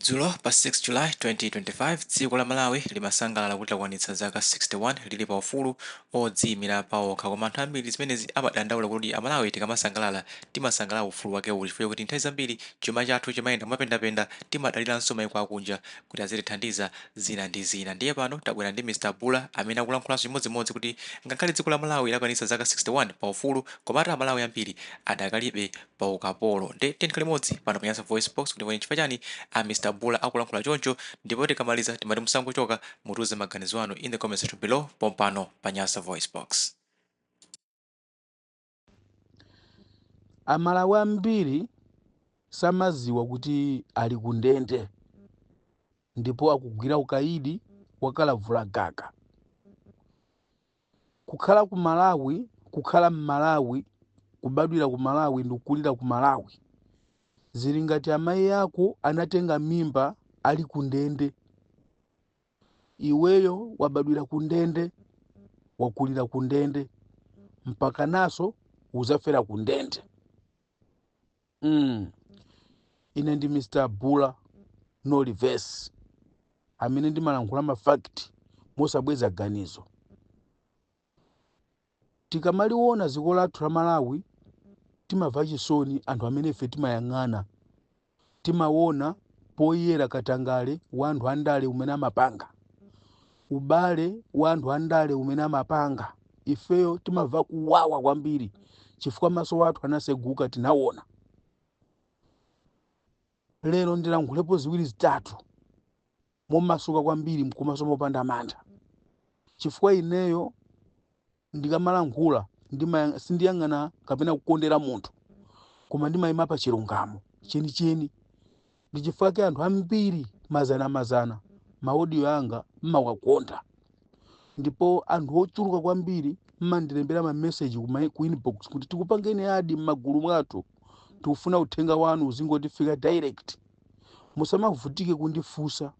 Dzulo pa 6 July 2025, dziko la Malawi limasangalala kuti lakwanitsa zaka 61 lili pa ufulu odziyimira paokha. Koma anthu ambiri zimenezi amadandaula kuti Amalawi tikamasangalala, timasangalala ufulu wake uti, chifukwa kuti nthawi zambiri chuma chathu chimayenda mwapendapenda, timadaliranso maiko akunja kuti azitithandiza zina ndi zina. Ndiye pano tabwera ndi Mr Bula amene akulankhulanso chimodzimodzi kuti ngakhale dziko la Malawi lakwanitsa zaka 61 pa ufulu, komatu Amalawi ambiri adakalibe pa ukapolo. Nde tiyeni tikhale limodzi pano pa Nyasa Voice Box kuti tione chifukwa chani a Mr Bula akulankhula choncho. Ndipo tikamaliza timati musangochoka, mutiuze maganizo anu in the comment section below pompano pa Nyasa Voice Box. Amalawi ambiri samaziwa kuti ali kundende ndipo akugwira ukaidi wakalavula gaga. Kukhala ku Malawi, kukhala m'Malawi, kubadwira ku Malawi ndi kukulira ku Malawi zili ngati amayi ako anatenga mimba ali kundende. Iweyo wabadwira kundende, wakulira kundende, mpaka naso uzafera kundende. Ine ndi Mr Bula, no reverse, amene ndimalankhula ma fact mosabweza ganizo. Tikamaliona dziko lathu la Malawi timamva chisoni. Anthu amene ife timayang'ana, timaona poyera katangale wa anthu andale umene amapanga, ubale wa anthu andale umene amapanga. Ifeyo timamva kuwawa kwambiri chifukwa maso athu anaseguka, tinaona. Lero ndilankhulepo ziwiri zitatu momasuka kwambiri komanso mopanda mantha, chifukwa ineyo ndikamalankhula sindiyang'ana kapena kukondera munthu, koma ndimayima pa chilungamo chenicheni. Ndi chifukwa ke anthu ambiri mazana mazana ma audio anga mmawakonda, ndipo anthu ochuluka kwambiri mmandilembera ma message ku inbox kuti tikupangeni add m'magulu mwathu, tikufuna uthenga wanu uzingotifika direct, musamavutike kundifunsa,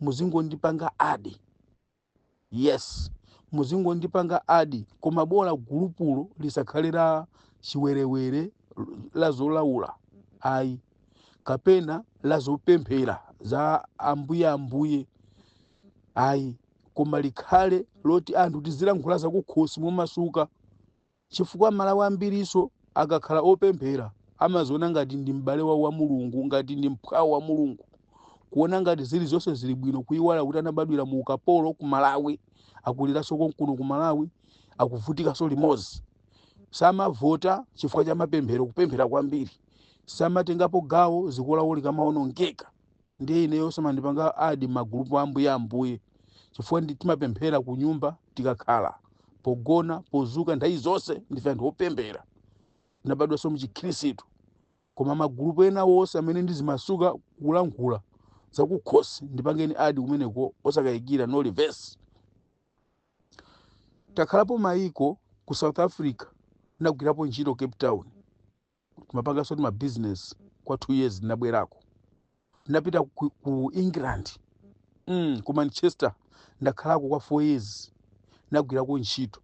muzingondipanga add. Yes, muzingondipanga add, koma bola gulupulo lisakhale la chiwerewere, la zolaula ayi, kapena la zopemphera za ambuye ambuye ayi, koma likhale loti anthu tizilankhula zakukhosi momasuka, chifukwa Malawi ambiriso akakhala opemphera amaziona ngati ndi m'bale wawo wa Mulungu, ngati ndi mphwawo wa Mulungu, kuona ngati zili zonse zili bwino, kuiwala kuti anabadwira mu ukapolo ku Malawi, akuliranso konkuno ku Malawi, akuvutikanso limodzi. Samavota chifukwa cha mapemphero, kupemphera kwambiri, samatengapo gawo dziko lawo likamaonongeka. Ndiye ineyo samandipanga add magulupu ambuye ambuye, chifukwa timapemphera ku nyumba, tikakhala pogona, pozuka, nthawi zonse ndife anthu opemphera, tinabadwanso muchikhristu. Koma magulupu ena wonse amene ndizimasuka kulankhula zakukhosi, ndipangeni add kumeneko osakayikira, no reverse. Takhalapo maiko ku South Africa, ndinagwirapo ntchito Cape Town, timapanganso ma business kwa 2 years. Ndinabwerako, ndinapita ku England, ku Manchester, ndakhalako kwa 4 years, ndinagwirako ntchito.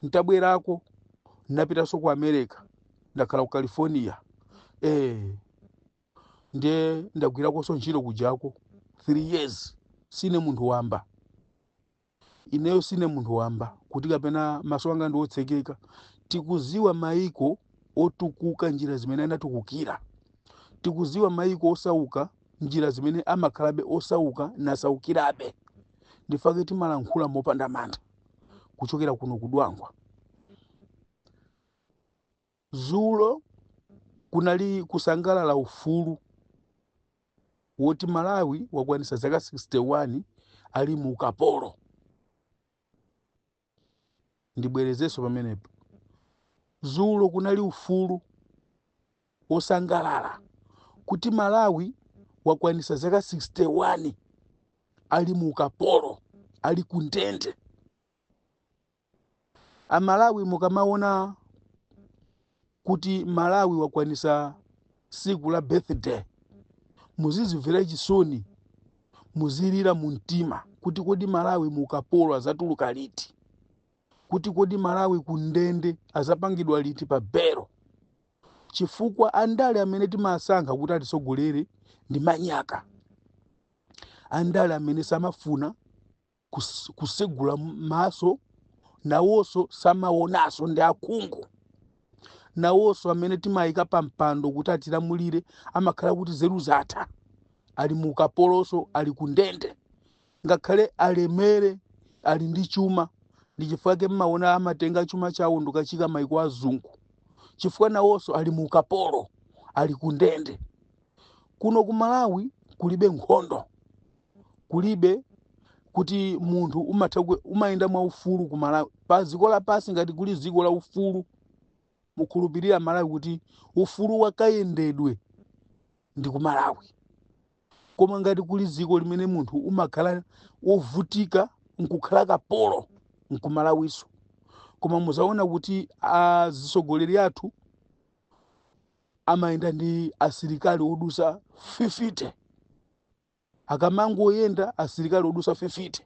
Ntabwerako ndinapitanso ku America, ndakhala ku California, ndiye ndagwirakonso ntchito kujako 3 years. Sine munthu wamba ineyo, sine munthu wamba kuti kapena maso anga ndi otsekeka. Tikuziwa maiko otukuka njira zimene anatukukira, tikuziwa maiko osauka njira zimene amakhalabe osauka nasaukirabe. Ndifake timalankhula mopanda mantha kuchokera kuno kudwangwa. Zulo kunali kusangalala ufulu woti Malawi wakwanisa zaka 61 ali mu ukapolo. Ndibwerezenso pamenepo, zulo kunali ufulu wosangalala kuti Malawi wakwanisa zaka 61 ali mu ukapolo, ali kundende. Amalawi, mukamaona kuti Malawi wakwanisa siku la birthday, muzizimvera chisoni, muzilira mu mtima kuti kodi Malawi mu ukapolo azatuluka liti? Kuti kodi Malawi kundende azapangidwa liti pa belo? Chifukwa andale amene timasankha kuti atisogolere ndi manyaka. Andale amene samafuna kusegula maso, nawonso samaonanso, ndi akhungu. Nawonso amene timayika pa mpando kuti atilamulire amakhala kuti zeru zatha, ali mu ukapolonso, ali ku ndende, ngakhale alemere, ali ndi chuma. Ndi chifukwa chake mmaona amatenga chuma chawo ndikachika maiko azungu, chifukwa nawonso ali mu ukapolo, ali ku ndende. Kuno ku Malawi kulibe nkhondo, kulibe kuti munthu umayenda mwaufulu ku Malawi. Pa dziko lapansi ngati kuli dziko la ufulu, mukhulupirira Malawi kuti ufulu wakayendedwe ndi ku Malawi. Koma ngati kuli dziko limene munthu umakhala wovutika nkukhala kapolo, nkumalawiso. Koma muzaona kuti atsogoleri athu amayenda ndi asilikali odusa 50, akamangoyenda asilikali odusa 50,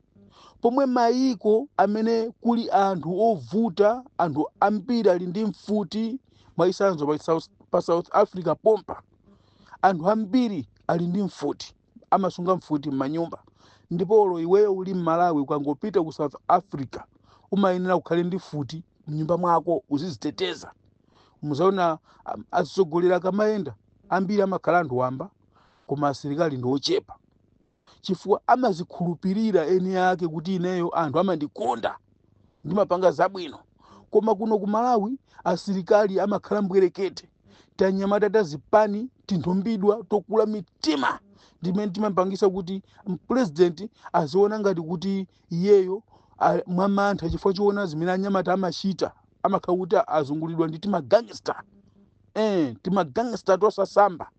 pomwe mayiko amene kuli anthu ovuta, anthu ambiri ali ndi mfuti. Mwachitsanzo pa South Africa pompa anthu ambiri ali ndi mfuti, amasunga mfuti m'manyumba. Ndipo olo iweyo uli m'Malawi, ukangopita ku South Africa umayenera kukhale ndi mfuti mnyumba mwako, uziziteteza. Muzaona atsogoleri akamayenda ambiri amakhala anthu wamba, koma asilikali ndi ochepa, chifukwa amazikhulupirira eni ake kuti ineyo anthu amandikonda, ndimapanga zabwino. Koma kuno ku Malawi asilikali amakhala mbwerekete, tanyamata tazipani, tinthumbidwa tokula mitima, ndimene timapangisa kuti president aziona ngati kuti iyeyo mwamantha, chifukwa choona zimene anyamata amachita, amakhala kuti azungulidwa ndi timagangster, timagangster tosasamba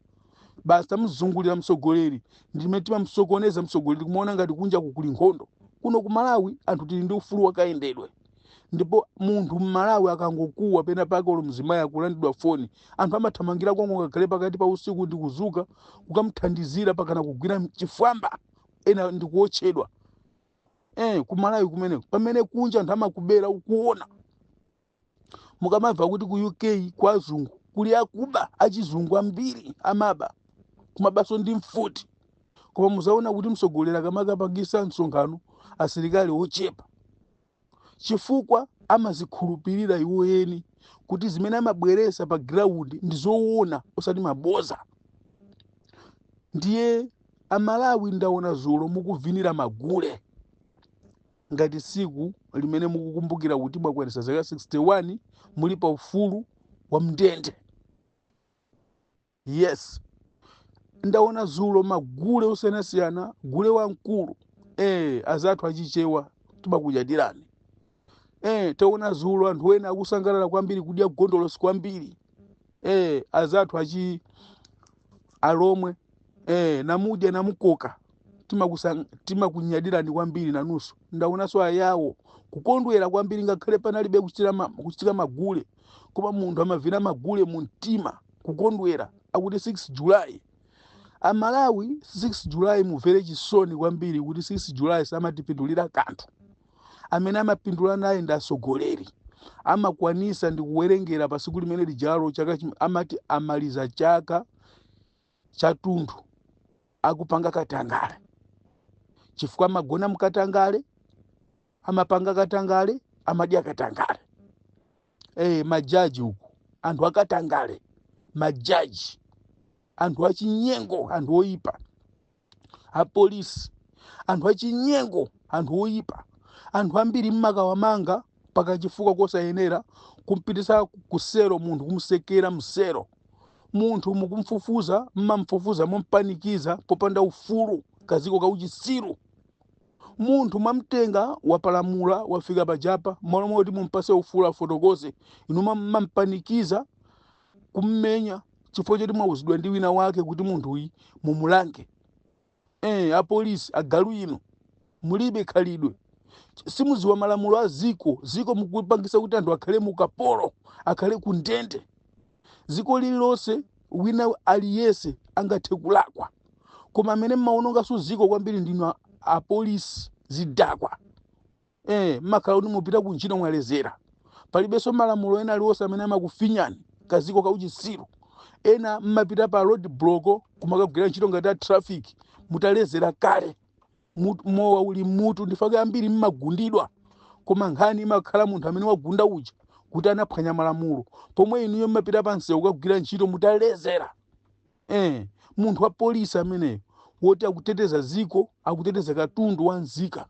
basi, tamuzungulira mtsogoleri, ndimene timamsokoneza mtsogoleri kumaona ngati kunja kuli nkhondo. Kuno ku Malawi anthu tili ndi ufulu wakayendedwe, ndipo munthu mmalawi akangokuwa pena pake, olo mzimayi akulandidwa foni, anthu amathamangira kongo ngakhale pakati pa usiku ndi kuzuka kukamuthandizira, pakana kugwira chifwamba, ena ndikuotchedwa. Ku Malawi kumeneko, pamene kunja anthu amakubera ukuona. Mukamamva kuti ku UK kwa azungu kuli akuba achizungu ambiri, amaba kumabaso ndi mfuti, koma muzaona kuti mtsogoleri akamakapangisa msonkhano asilikali ochepa, chifukwa amazikhulupirira iwo eni kuti zimene amabweresa pa ground ndi zoona, osati maboza. Ndiye Amalawi, ndaona zulo mukuvinira magule ngati siku limene mukukumbukira kuti mwakwanisa zaka 61 muli pa ufulu wa mndende. Yes, ndaona zulo magule osiyanasiyana, gule wamkulu, azathu achichewa timakunyadirani. Taona zulo anthu ena akusangalala kwambiri, kudya gondolosi kwambiri, azathu achi alomwe, namudya namukoka, timakunyadirani kwambiri nanunso. Ndaonanso ayawo kukondwera kwambiri, ngakhale panalibe kuchitika magule, koma munthu amavina magule mu mtima kukondwera, akuti 6 July. Amalawi, 6 July mumvere chisoni kwambiri kuti 6 July samatipindulira kanthu. Amene amapindula naye ndi atsogoleri, amakwanisa ndi kuwerengera pa siku limene lijalo chaka amati amaliza chaka chathunthu akupanga katangale, chifukwa amagona mkatangale, amapanga katangale, amadya katangale. Majaji uku anthu akatangale, majaji anthu achinyengo, anthu oyipa, apolisi anthu achinyengo, anthu oyipa, anthu ambiri mmakawamanga pakachifukwa kosayenera, kumpitisa kusero munthu, kumsekera msero munthu, mukumfufuza, mmamfufuza mompanikiza popanda ufulu, kaziko kauchisiru. Munthu mwamtenga, wapalamula, wafika pajapa, malo moti mumpase ufulu afotokoze, inu mampanikiza kummenya chifukwa choti mwauzidwa ndi wina wake kuti munthu uyi mumulange. Apolisi agalu inu, mulibe khalidwe, simuziwa malamulo a ziko. Ziko mukupangisa kuti anthu akhale mukapolo, akhale kundende. Ziko lililonse wina aliyese angathe kulakwa, koma amene mmaononganso ziko kwambiri ndinu apolisi zidakwa. Mmakhala kuti mupita kuntchito mwalezera, palibenso malamulo ena aliwonse amene amakufinyani, kaziko kauchisiru. Ena mmapita pa road block kumakagwira ntchito ngati a traffic mutalezera kale. Mowa uli mmutu, ndifake ambiri mmagundidwa, koma nkhani imakhala munthu amene wagunda uja kuti anaphwanya malamulo, pomwe inuyo mmapita pansewu kukagwira ntchito mutalezera. Munthu wa polisi ameneyo woti akuteteza ziko, akuteteza katundu wa nzika,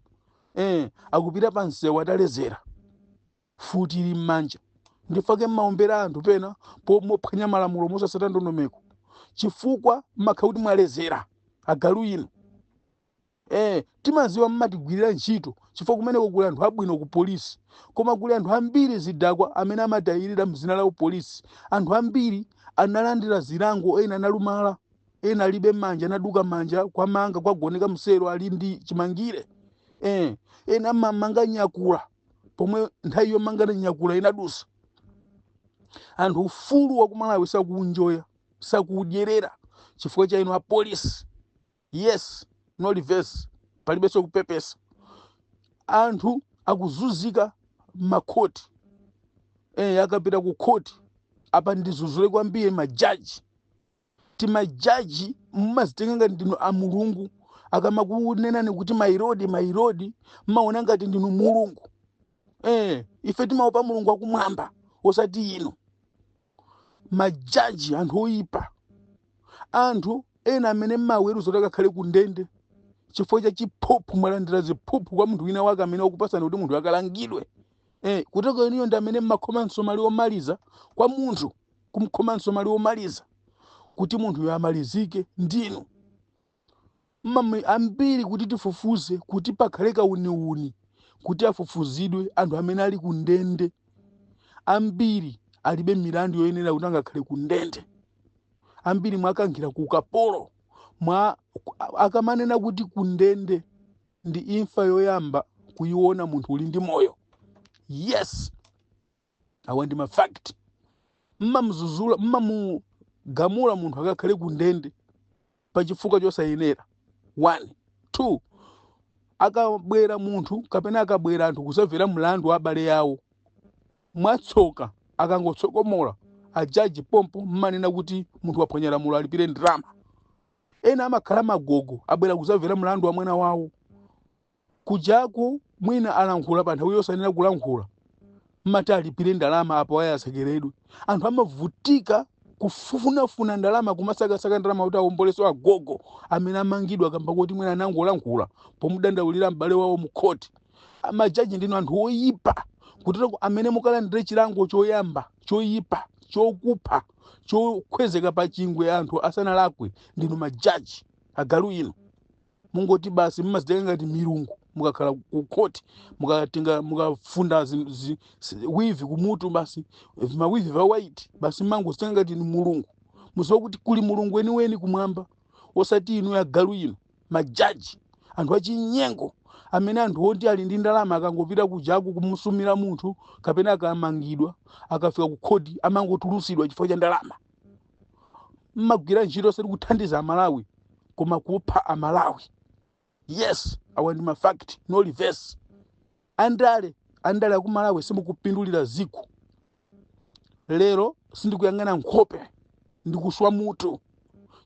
akupita pansewu atalezera, futi ili m'manja. Ndifake mmaombera anthu pena mophwanya malamulo, mosasata ndondomeko, chifukwa mmakhala kuti mwalezera, agalu inu. Timaziwa mmatigwirira ntchito, chifukwa kumeneko kuli anthu abwino ku polisi, koma kuli anthu ambiri zidakwa amene amatayirira mzina la upolisi. Anthu ambiri analandira zilango, ena analumala, ena alibe manja, anaduka manja, kwamanga kwagoneka msero, ali ndi chimangire. Ena amamanga nyakula pomwe nthawi yomangana nyakula inadusa. Anthu ufulu wa kumalawi sakuunjoya, sakuudyerera chifukwa cha inu apolisi. Yes, no reverse, palibenso kupepesa. Anthu akuzunzika m'makhoti. Akapita ku khoti apa, ndizuzule kwambiri majaji. Timajaji mmazitenga ngati ndinu a Mulungu. Akamakunenani kuti "My lord, my lord", mmaona ngati ndinu Mulungu. Ife timaopa Mulungu akumwamba, osati inu majaji, anthu oyipa, anthu ena amene mmaweruza kuti akakhale ku ndende chifukwa cha chiphuphu. Mwalandira ziphuphu kwa munthu wina wake amene wakupasani kuti munthu akalangidwe. Kuteko iniyo ndi amene mmakhoma msomali omaliza kwa munthu, kumkhoma msomali omaliza kuti munthuyo amalizike ndinu. Mmami ambiri kuti tifufuze, kuti pakhale kauniuni kuti afufuzidwe anthu amene ali ku ndende, ambiri alibe milandu yoyenera kuti angakhale ku ndende. Ambiri mwakankhira ku ukapolo. Mwa akamanena kuti ku ndende ndi imfa yoyamba kuiona munthu uli ndi moyo. Yes, awa ndi ma fact. Mmamzuzula, mmamugamula munthu akakhale ku ndende pachifukwa chosayenera. One, two, akabwera munthu kapena akabwera anthu kusamvera mlandu wa abale yawo, mwatsoka akangotsokomola ajaji pompo mmanena kuti munthu waphwanya lamulo, alipire ndalama. Ena amakhala magogo, abwera kuzamvera mlandu wa mwana wawo, kujaku mwina alankhula pa nthawi yosanena kulankhula, mmati alipire ndalama apo ayi asekeredwe. Anthu amavutika kufunafuna ndalama, kumasakasaka ndalama kuti awomboleso agogo amene amangidwa kamba kuti mwina anangolankhula pomudandaulira m'bale wawo mu khoti. Majaji ndinu anthu oyipa, kutero amene mukalandire chilango choyamba choyipa, chokupha, chokhwezeka pa chingwe anthu asanalakwe, ndinu majaji, agalu inu. Mungoti basi mmazitenga ngati milungu mukakhala ku khoti, mukatenga, mukafunda weave kumutu, basi ma weave va white, basi mmangozitenga ngati ni mulungu. Muziwa kuti kuli Mulungu weniweni kumwamba, osati inu agalu inu majaji, anthu achinyengo amene anthu oti ali ndi ndalama akangopita kujaku kumusumira munthu kapena akamangidwa, akafika ku khoti amangotulusidwa chifukwa cha ndalama. Mmagwira ntchito osati kuthandiza Amalawi koma kupha Amalawi. Yes, awa ndi ma fact, no reverse. Andale, andale akumalawi simukupindulira ziko. Lero sindikuyang'ana nkhope, ndikuswa mutu,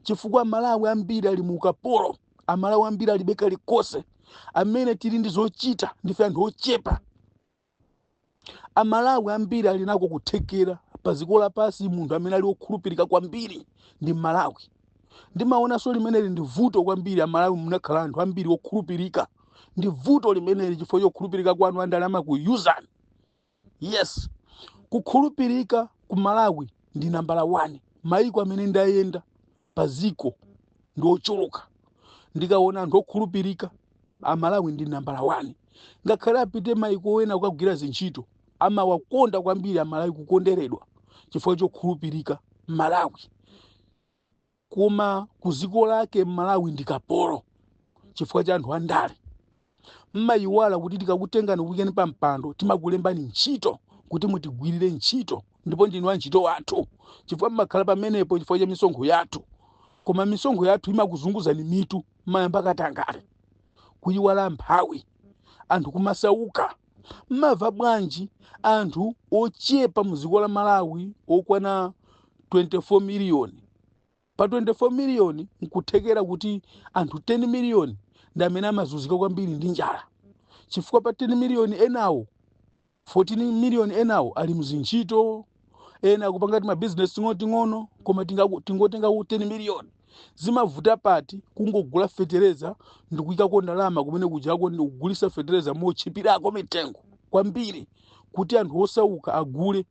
chifukwa Amalawi ambiri ali mu ukapolo. Amalawi ambiri alibe kalikose. Amene tili ndi zochita ndife anthu ochepa. Amalawi ambiri ali nako kuthekera pa dziko lapansi. Munthu amene ali wokhulupirika kwambiri ndi Malawi. Ndimaonanso limeneli ndi vuto kwambiri. Amalawi munakhala anthu ambiri okhulupirika, ndi vuto limeneli. Chifukwa chokhulupirika kwanu andale amakuyuzani. Yes, kukhulupirika ku Malawi ndi nambala 1. Maiko amene ndayenda pa ziko ndi ochuluka, ndikaona anthu okhulupirika, Amalawi ndi nambala 1. Ngakhale apite maiko ena kukagwira zintchito, amawakonda kwambiri Amalawi, kukonderedwa chifukwa chokhulupirika Malawi. Koma ku ziko lake Malawi ndi kapolo chifukwa cha anthu andale. Mmayiwala kuti tikakutengani kuyikani pa mpando, timakulembani ntchito kuti mutigwirire ntchito, ndipo ndinu antchito athu, chifukwa mmakhala pamenepo chifukwa cha misonkho yathu. Koma misonkho yathu imakuzunguzani mitu, mmayamba katangale, kuyiwala mphawi, anthu kumasauka. Mmamva bwanji anthu ochepa mdziko la Malawi okwana 24 miliyoni? Pa 24 miliyoni nkuthekera kuti anthu 10 miliyoni ndi amene amazunzika kwambiri ndi njala, chifukwa pa 10 miliyoni enawo, 14 miliyoni enawo ali mzintchito, ena akupanga ti mabizinesi ting'onoting'ono. Koma tingotenga ku 10 miliyoni, zimavuta pati kungogula fetereza ndikuyikako ndalama kumene kujako, ndikugulisa fetereza mochipirako mitengo kwambiri kuti anthu osauka agule,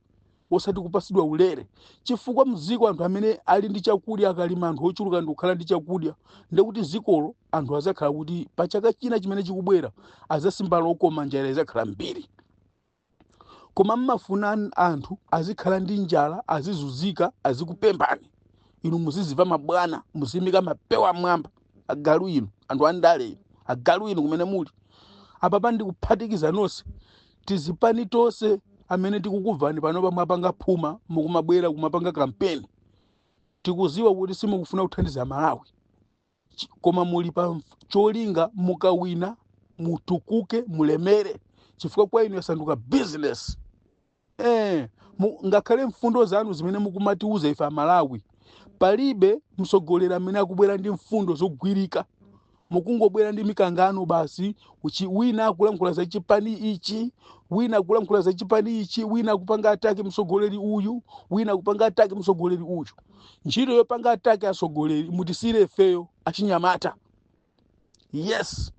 osati kupasidwa ulere? Chifukwa mdziko anthu amene ali ndi chakudya akalima anthu ochuluka ndikukhala ndi chakudya, ndekuti zikolo anthu azakhala kuti pa chaka china chimene chikubwera azasimba lokoma, njala izakhala mbiri. Koma mmafuna anthu azikhala ndi njala, azizunzika, azikupembani inu, muziziva mabwana, muziyimika mapewa mwamba. Agalu inu, anthu andale inu, agalu inu kumene muli apapa, ndikuphatikiza nonse tizipani tonse amene tikukubvani panopa. Mwapanga phuma, mukumabwera kumapanga kampeni. Tikuziwa kuti simukufuna kuthandiza Malawi, koma muli pa cholinga mukawina mutukuke, mulemere, chifukwa kwa inu yasanduka business. Ngakhale mfundo zanu zimene mukumatiuza ife Amalawi, palibe mtsogoleri amene akubwera ndi mfundo zogwirika. Mukungobwera ndi mikangano basi. Wina akulankhula za chipani ichi, wina akulankhula za chipani ichi, wina akupanga attack mtsogoleri uyu, wina akupanga attack mtsogoleri uyu. Ntchito yopanga attack atsogoleri mutisire ifeyo achinyamata. Yes,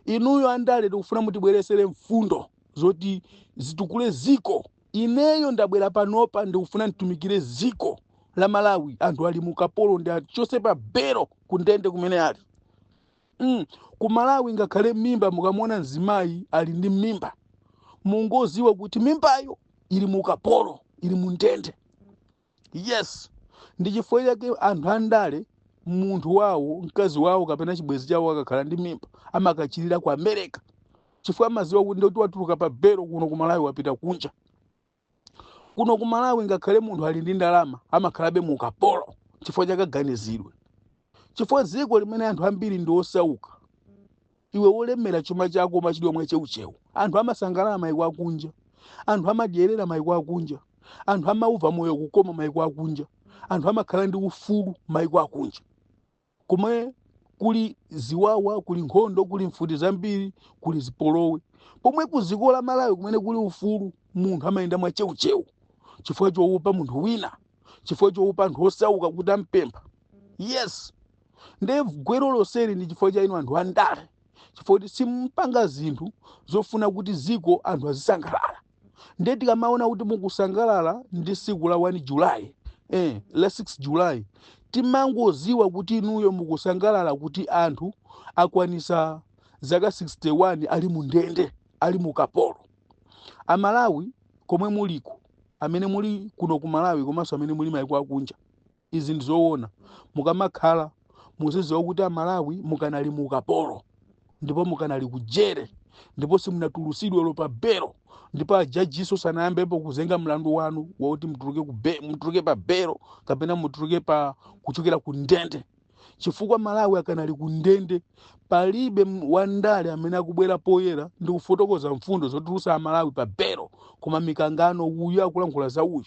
inuyo andale, tikufuna mutibweresere mfundo zoti zitukule ziko. Ineyo ndabwera panopa ndikufuna nditumikire ziko la Malawi. Anthu ali mukapolo, ndi achose pa belo kundende kumene ali. Ku Malawi ngakhale mimba, mukamona mzimayi ali ndi mimba, mungoziwa kuti mimbayo ili mukapolo, ili mundende. Yes, ndi chifukwa chake anthu andale, munthu wawo, mkazi wawo kapena chibwenzi chawo akakhala ndi mimba, amakachirira ku America, chifukwa amaziwa kuti ndoti watuluka pa belo kuno ku Malawi, wapita kunja. Kuno ku Malawi ngakhale munthu ali ndi ndalama, amakhalabe mu ukapolo chifukwa chakaganizidwe, chifukwa dziko limene anthu ambiri ndi osauka, iwe wolemera chuma chako umachidwa mwacheucheu. Anthu amasangalala maiko akunja, anthu amadyerera maiko akunja, anthu amauva moyo kukoma maiko akunja, anthu amakhala ndi ufulu maiko akunja. Komwe kuli ziwawa, kuli nkhondo, kuli mfuti zambiri, kuli zipolowe, pomwe ku dziko la Malawi kumene kuli ufulu, munthu amayenda mwacheucheu chifukwa choopa munthu wina, chifukwa choopa anthu osauka kuti ampempha. Yes, nde gwero lonseli ndi chifukwa cha inu anthu andale, chifukwa kuti simpanga zinthu zofuna kuti ziko anthu azisangalala. Nde tikamaona kuti mukusangalala ndi siku la 1 July, la 6 July, timangoziwa kuti inuyo mukusangalala kuti anthu akwanisa zaka 61 ali mu ndende, ali mu kapolo. Amalawi komwe muliko, amene muli kuno ku Malawi komanso amene muli maiko akunja, izi ndizoona. Mukamakhala muzidziwa kuti Amalawi mukanali mu ukapolo, ndipo mukanali kujere, ndipo simunatulusidwe lo pa belo, ndipo ajajiso sanayambepo kuzenga mlandu wanu wakuti mutuluke pa belo kapena mutuluke pa kuchokera ku ndende, chifukwa Malawi akanali ku ndende. Palibe wandale amene akubwera poyera ndi kufotokoza mfundo zotulusa Amalawi pa belo, koma mikangano, uyu akulankhula za uyu,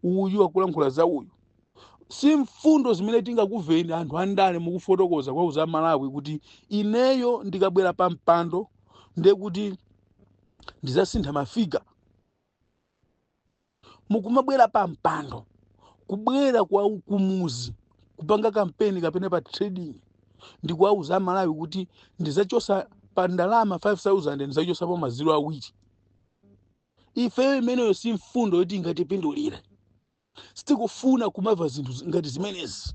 uyu akulankhula za uyu. Si mfundo zimene tingakuveni anthu andale mukufotokoza kwa uza Malawi kuti ineyo ndikabwera pa mpando ndiye kuti ndizasintha ma figure. Mukumabwera pa mpando, kubwera kwa kumuzi kupanga kampeni kapena pa trading ndikuwauza Amalawi kuti ndizachosa pa ndalama 5000, ndizachosapo maziro awiri. Ifeyo imeneyo si mfundo yoti ingatipindulire. Sitikufuna kumamva zinthu ngati zimenezi.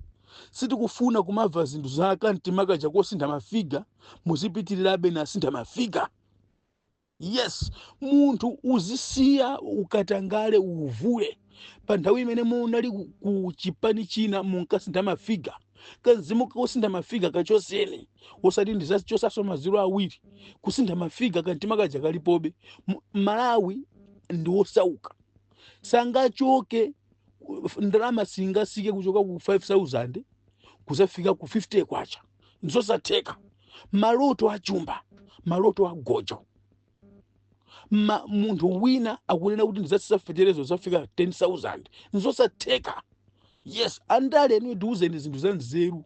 Sitikufuna kumamva zinthu za kamtima kaja kosintha ma figure. Muzipitirirabe nasintha ma figure. Yes, munthu uzisiya ukatangale, uvule. Pa nthawi imene munali ku chipani china munkasintha ma figure. Kanzimu kosintha ma figure kachoseni, osati ndizachosaso maziro awiri. Kusintha ma figure kamtima kaja kalipobe. Malawi ndi wosauka, sangachoke, ndalama singasike kuchoka ku 5000 kuzafika ku 50 kwacha, nzosatheka. Maloto achumba, maloto agojo. Munthu wina akunena kuti ndizatsitsa feterezo zafika 10,000, nzosatheka. Yes, andale enu, tiuzeni zinthu za nzeru.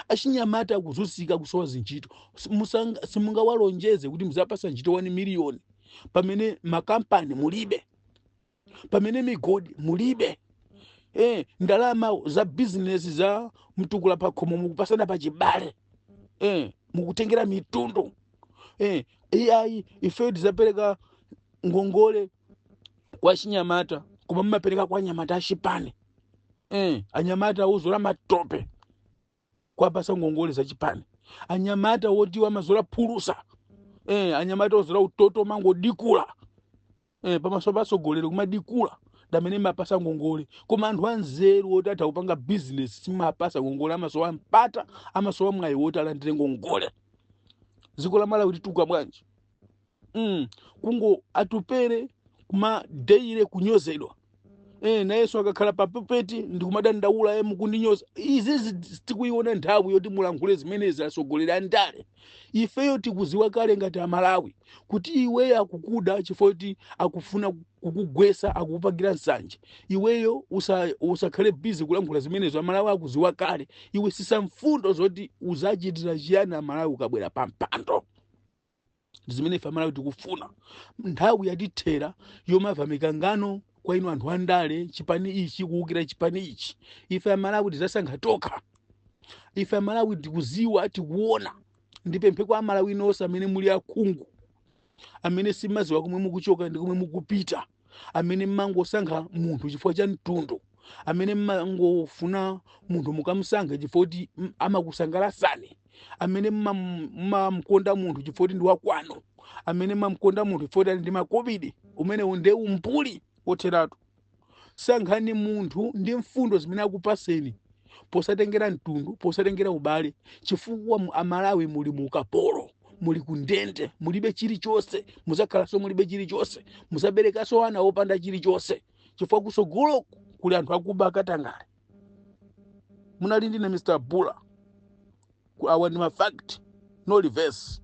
Achinyamata akuzunzika, kusowa zintchito. Simungawalonjeze kuti muzapasa ntchito 1 miliyoni pamene makampani mulibe, pamene migodi mulibe. Ndalama za bizinesi za mtukula pakhomo mukupasana pachibale, mukutengera mitundu. Iyayi, ifeyo tizapereka ngongole kwa chinyamata, koma mumapereka kwa anyamata achipani. Anyamata ozola matope kwapasa ngongole za chipani, anyamata woti amazola phulusa, anyamata ozola utoto mangodikula, pamaso pasogolero kumadikula, ndamene mapasa ngongole. Koma anthu anzeru woti atha kupanga bizinesi simapasa ngongole, amasowa mpata, amasowa mwayi woti alandire ngongole. Dziko la Malawi litukuka bwanji? Kungo Atupere kuma daily kunyozedwa, nayenso akakhala pa pulpit ndikumadandaula, mukundinyoza. Izizi tikuiona nthawi yoti mulankhule zimenezi, atsogoleri a ndale. Ifeyo tikuziwa kale ngati Amalawi kuti iweyo akukuda chifukwa kuti akufuna kukugwesa, akukupangira nsanje. Iweyo usakhale busy kulankhula zimenezo, Amalawi akuziwa kale. Iwe sisa mfundo zoti uzachitira chiyani Amalawi ukabwera pa mpando. Zimene ife Amalawi tikufuna, nthawi yatithera yomava mikangano kwa inu anthu andale, chipani ichi kuwukira chipani ichi. Ife Amalawi tizasankha tokha. Ife Amalawi tikuziwa, tikuona. Ndipemphe kwa Amalawi nonse amene muli akhungu, amene simaziwa komwe mukuchoka ndi komwe mukupita, amene mmangosankha munthu chifukwa cha mtundu, amene mmangofuna munthu mukamusankhe chifukwa kuti amakusangalasani, amene mmamkonda munthu chifukwa kuti ndi wakwanu, amene mmamkonda munthu chifukwa kuti ali ndi makobidi, umene nde umbuli wotheratu. Sankhani munthu ndi mfundo zimene akupaseni, posatengera mtundu, posatengera ubale, chifukwa Amalawi muli mu ukapolo, muli ku ndende, mulibe chilichonse, muzakhalanso mulibe chilichonse, muzaberekanso ana opanda chilichonse, chifukwa kusogoloko kuli anthu akuba, akatangale. Munali ndine Mr Bula. Awa ndi ma fact, no reverse.